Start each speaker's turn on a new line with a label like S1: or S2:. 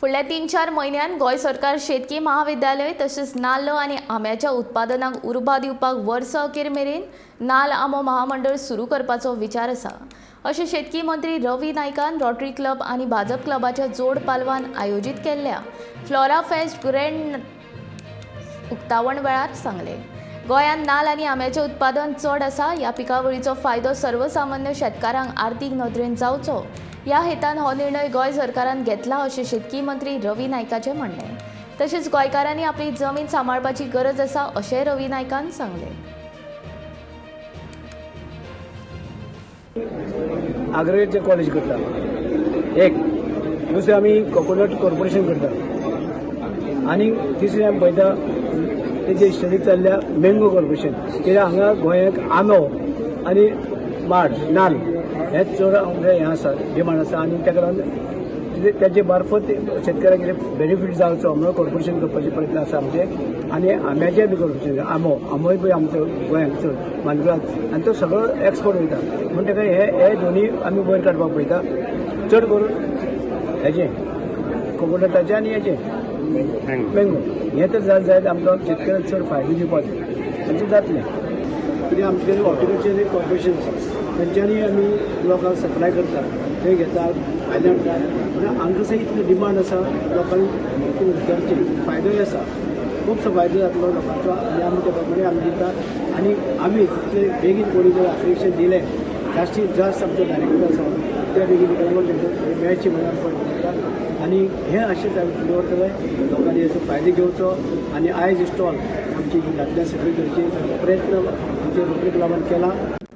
S1: फुडल्या 3-4 म्हयन्यांत गोंय सरकार शेतकी महाविद्यालय तशेंच नाल्ल आनी आंब्याच्या उत्पादनाक उर्बा दिवपाक वर्स अखेर मेरेन नाल्ल आंबो महामंडळ सुरू करपाचो विचार आसा, अशें शेतकी मंत्री रवी नायकान रोटरी क्लब आनी भाजप क्लबाच्या जोड पालवान आयोजीत केल्ल्या फ्लोरा फेस्ट ग्रँड उक्तावण वेळार सांगलें. गोंयांत नाल्ल आनी आंब्याचें उत्पादन चड आसा. ह्या पिकावळीचो फायदो सर्वसामान्य शेतकारांक आर्थीक नदरेन जावचो ह्या हेतान हो निर्णय गोंय सरकारान घेतला, अशें शेतकी मंत्री रवी नायकाचें म्हणणें. तशेंच गोंयकारांनी आपली जमीन सांबाळपाची गरज आसा, अशेंय रवी नायकान सांगलें.
S2: आग्रेचे कॉलेज करता एक, दुसरें आमी कोकोनट कॉर्पोरेशन करता आनी तिसरें आमी पळयता तेजे स्टडी चल्ल्या मँगो कॉर्पोरेशन, कित्याक हांगा गोंयाक आंबो आनी माड नाल्ल हे चड आमचें हें आसा, डिमांड आसा आनी ताका लागून तेजे मार्फत शेतकऱ्यांक कितें बेनिफीट जावचो म्हणून कॉर्पोरेशन करपाचे प्रयत्न आसा आमचे. आनी आंब्याचे बी कॉर्पोरेशन, आंबो, आंबोय पळय आमचो गोंयांत चड मानकुराद आनी तो सगळो एक्सपोर्ट वयता, म्हूण ताका हे हे दोनी आमी वयर काडपाक पळयता, चड करून हेजें कोकोनटाचें आनी हेजें मँगो. हें तर जालें जायत आमकां शेतकऱ्यांक चड फायदो दिवपाचो आनी तें जातलें. कित्याक आमचे कडेन हॉर्टिकल्चर एक कॉर्पोरेशन आसा, तेंच्यांनी आमी लोकांक सप्लाय करता, ते घेतात, भायल्यान हाडटात. म्हणल्यार हांगासर इतली डिमांड आसा, लोकांक गरजे फायदोय आसा, खुबसो फायदो जातलो लोकांचो आनी आमी त्या प्रमाणे आमी दिता. आनी आमी तितले बेगीन कोणी जर एप्लिकेशन दिलें, जास्तीत जास्त आमचे डायरेक्टर आसा, त्या बेगीन तांकां मेळचें म्हणून आमी पळयता. आनी हें अशेंच आमी दवरतले, लोकांनी हेचो फायदो घेवचो. आनी आयज स्टॉल आमची घातल्या सगळी करची प्रयत्न आमच्या रोटरी क्लबान केला.